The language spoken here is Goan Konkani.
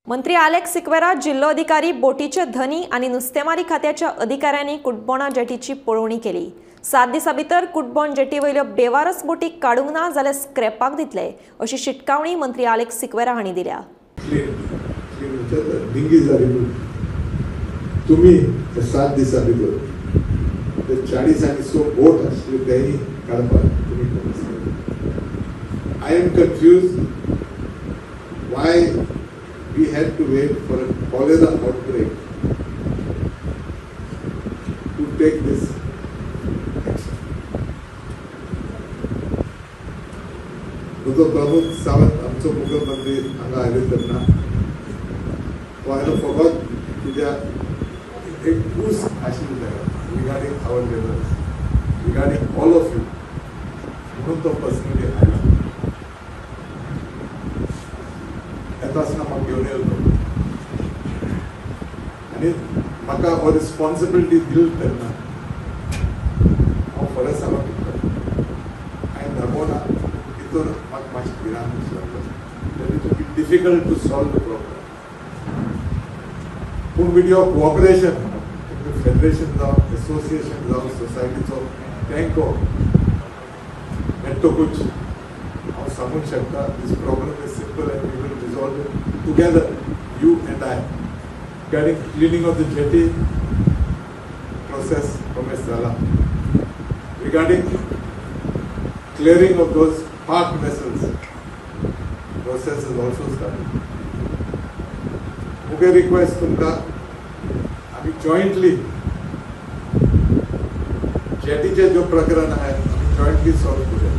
मंत्री आलेक्स सिक्वेरा, जिल्लोधिकारी, बोटीचे धनी आनी नुस्तेमारी खात्याच्या अधिकाऱ्यांनी कुटबोणा जेटीची पळोवणी केली। 7 दिसां भितर कुटबोण जेटी वयल्यो बेवारस बोटी काडूंक ना जाल्यार स्क्रॅपाक दितले अशी शिटकावणी मंत्री आलेक्स सिक्वेरा हांणी दिल्या। तुम्ही 7 दिसां भितर 40 आनी 100 बोट आशिल्ले तेय काडपाक तुमी. I am confused why we had to wait for a cholera outbreak to take this action. Dr. Pramod Sawant, आमचो मुख्यमंत्री हांगा आयले तेन्ना तो हांवें फकत कित्याक एक कूस आशिल्ली ताका regarding our labours, regarding all of you, म्हणून तो पर्सनली आयला. येता आसतना म्हाका घेवन येयलो आनी म्हाका हो रिस्पॉन्सिबिलिटी दिली तेन्ना हांव फॉरेस्ट सांगूंक शकता हांवें दाखोवना तितून म्हाका मातशी भिरांत दिसता. It will be difficult to solve the problem. पूण विथ your cooperation, federation जावं, एसोसिएशन जावं, सोसायटीचो तेंको मेळटकूच हांव सांगूंक शकता this problem is simple and we will resolve it together, you and I. Regarding cleaning of the jetty process कमेस जाला. Regarding clearing of those parked vessels process is also started. मुगे रिक्वेस्ट तुमकां आमी जॉयंटली जेटीचें जो प्रकरण आहा आमी जॉयंटली सॉल्व करूया.